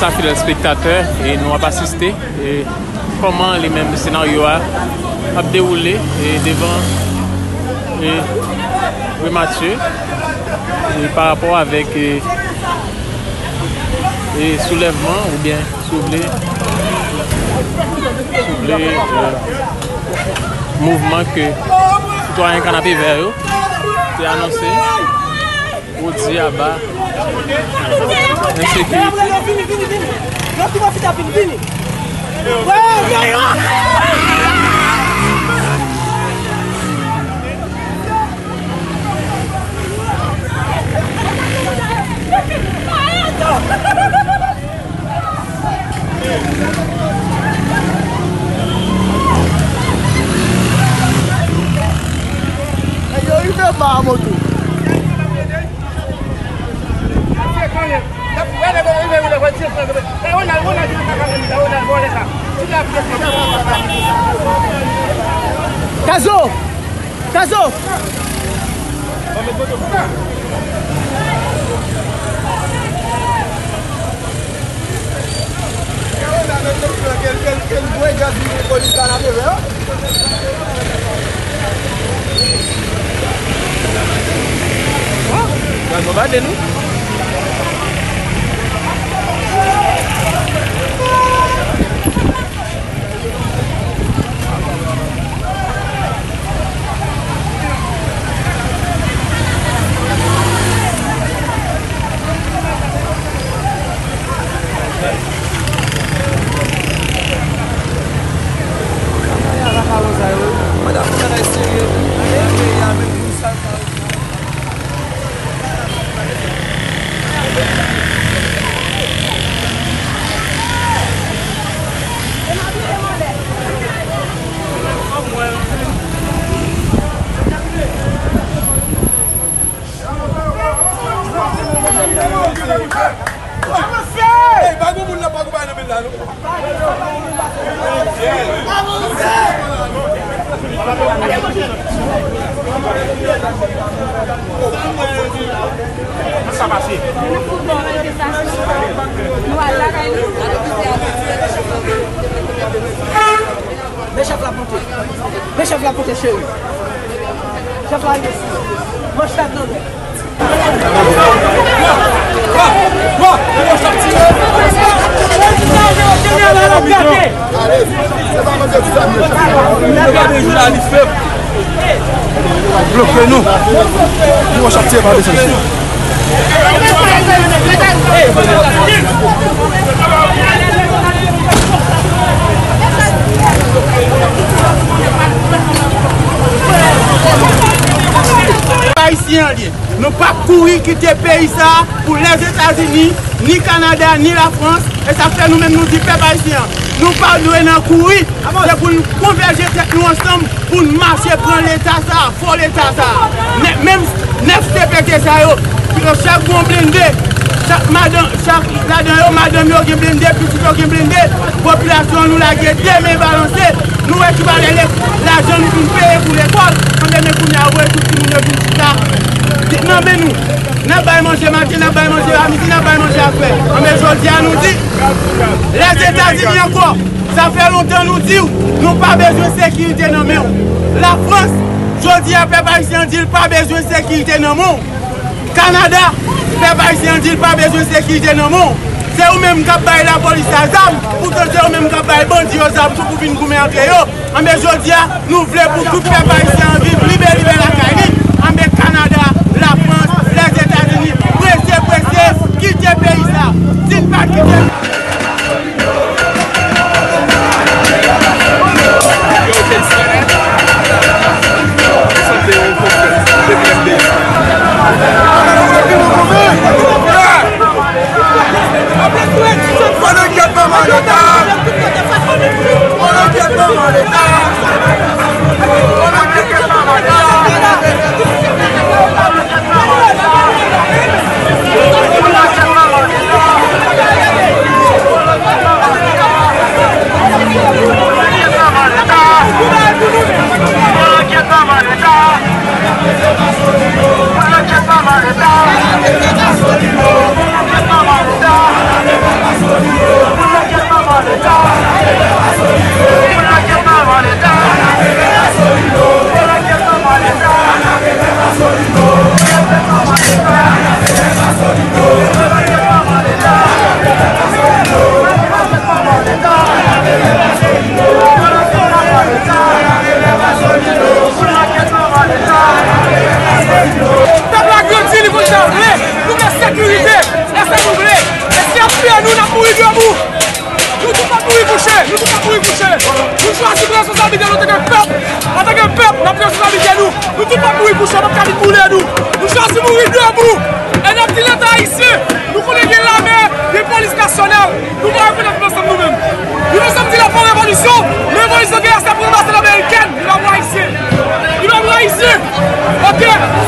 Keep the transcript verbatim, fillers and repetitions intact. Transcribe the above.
Sa fidèl espektatè, e nou ap asiste, e kòman li menm senaryo a ap dewoule, e devan, e Primati, e pa rapò avèk, e, e soulèvman oubyen, si w vle, si w vle, e, mouvman ke sitwayen Kanapevè yo te anonse. Odi aba ensekirite. Vini, vini, vini. Yo tou pwofite ap vini, vini. Yo rive ba moto. Kazo! Kazo! Gaz bombade nou. Avanse! Ey, pa gen moun nan pa konpanye nan men la, non. Sa pase. Men chèf la pote. Men chèf la pote, cheri. Chèf la rive sou yo. Manch la grandè. Bloke nou. Pou w ap tire pa de sanksyon. Ayisyen an li ye. Nou p ap kouri kite peyi sa a pou Lèzetazini, ni Kanada, ni Lafrans. E sa fè nou menm nou di pèp ayisyen an, nou pa dwe nan kouri. Se pou n konvèje tèt nou ansanm, pou n mache pran leta sa a, fo leta sa a. Nè-, menm nèf C P T sa yo, yo chak gen yon blende, chak madan, chak ladan yo, madanm yo gen blende, pitit yo gen blende, popilasyon an nou lage de men balanse, nou wè ki valè le-, lajan nou fin peye pou lekòl, anben men kounye a yo voye tout timoun yo vin chita nan men nou. N ap bay manje maten, n ap bay manje amidi, n ap bay manje aswè. Anben jodi a nou di, Lèzetazini ankò, sa fè lontan nou di w, nou pa bezwen sekirite nan men w. Lafrans, jodi a pèp ayisyen an di l pa bezwen sekirite nan men w. Kanada, pèp ayisyen an di l pa bezwen sekirite nan men w. Se ou menm k ap bay lapolis la zam, poutan se ou menm k ap bay bandi yo zam tou pou vin goumen antre yo. Anben jodi a, nou vle pou tout pèp ayisyen an viv libe, libe lakay li. Anben Kanada, Lafrans, Lèzetazini, prese, prese, kite peyi sa. Si n pa kite. Pèp la grandi, li konn sa l vle. Nou vle sekirite. E sa nou vle. E si y ap tiye nou, n ap mouri debou. Nou tout ap mouri kouche. Nou tout ap mouri kouche. Nou chwazi pran responsablite nou antanke pèp. Antanke pèp, n ap pran responsablite nou. Nou tout ap mouri kouche, n ap ka vin boule nou. Nou chwazi mouri debou. E n ap di Leta ayisyen, nou konnen gen lame, gen polis nasyonal. Nou pa rekonèt nou ansanm nou menm. Nou ansanm di la pa revolisyon, men revolisyon gen la se pou ranmase lanmeriken, li pa pou ayisyen. Li pa pou ayisyen. Oke.